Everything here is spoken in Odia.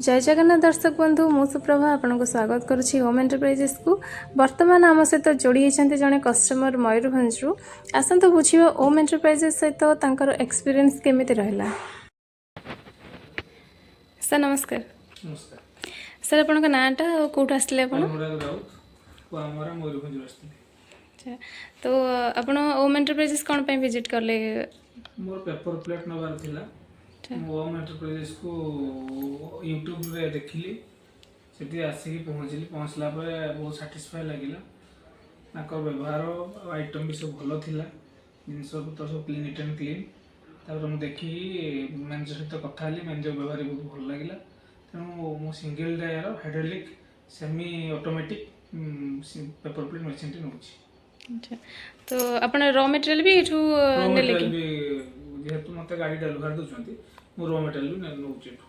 ଜୟ ଜଗନ୍ନାଥ ଦର୍ଶକ ବନ୍ଧୁ, ମୁଁ ସୁପ୍ରଭା ଆପଣଙ୍କୁ ସ୍ୱାଗତ କରୁଛି ଓମ୍ ଏଣ୍ଟରପ୍ରାଇଜେସକୁ। ବର୍ତ୍ତମାନ ଆମ ସହିତ ଯୋଡ଼ି ହୋଇଛନ୍ତି ଜଣେ କଷ୍ଟମର ମୟୂରଭଞ୍ଜରୁ। ଆସନ୍ତୁ ବୁଝିବା ଓମ୍ ଏଣ୍ଟରପ୍ରାଇଜେସ୍ ସହିତ ତାଙ୍କର ଏକ୍ସପିରିଏନ୍ସ କେମିତି ରହିଲା। ସାର୍, ନମସ୍କାର। ନମସ୍କାର। ସାର୍, ଆପଣଙ୍କ ନାଁଟା ଆଉ କେଉଁଠୁ ଆସିଲେ ଆପଣ? ଅନୁରାଗ ରାଉତ, କୁଆମରା, ମୟୂରଭଞ୍ଜରୁ ଆସିଥିଲି। ଆଚ୍ଛା, ତ ଆପଣ ଓମ୍ ଏଣ୍ଟରପ୍ରାଇଜେସ୍ କ'ଣ ପାଇଁ ଭିଜିଟ୍ କଲେ? ମୋର ପେପର ପ୍ଲେଟ୍ ନେବାର ଥିଲା। ମୁଁ ଓମ୍ ଏଣ୍ଟରପ୍ରାଇଜେସକୁ ୟୁଟ୍ୟୁବରେ ଦେଖିଲି, ସେଠି ଆସିକି ପହଞ୍ଚିଲି। ପହଞ୍ଚିଲା ପରେ ବହୁତ ସାଟିସ୍ଫାଏ ଲାଗିଲା। ତାଙ୍କ ବ୍ୟବହାର ଆଉ ଆଇଟମ୍ ବି ସବୁ ଭଲ ଥିଲା, ଜିନିଷ ପତ୍ର ସବୁ କ୍ଲିନ୍, ନିଟ୍ ଆଣ୍ଡ କ୍ଲିନ୍। ତାପରେ ମୁଁ ଦେଖିକି ମ୍ୟାନେଜର ସହିତ କଥା ହେଲି। ମ୍ୟାନେଜର ବ୍ୟବହାର ବି ବହୁତ ଭଲ ଲାଗିଲା। ତେଣୁ ମୁଁ single Dyer hydraulic semi automatic paper plate ମେସିନ୍ଟି ନେଉଛି। ଆଚ୍ଛା, ତ ଆପଣ ର ମେଟେରିଆଲ୍ ବି ଏଠୁ ର ନେଲେ ମେଟେରିଆଲ କି? ବି, ଯେହେତୁ ମୋତେ ଗାଡ଼ି ଡେଲିଭର ଦେଉଛନ୍ତି, ମୁଁ ର ମେଟେରିଆଲ ବି ନେଉଛି ଏଠୁ।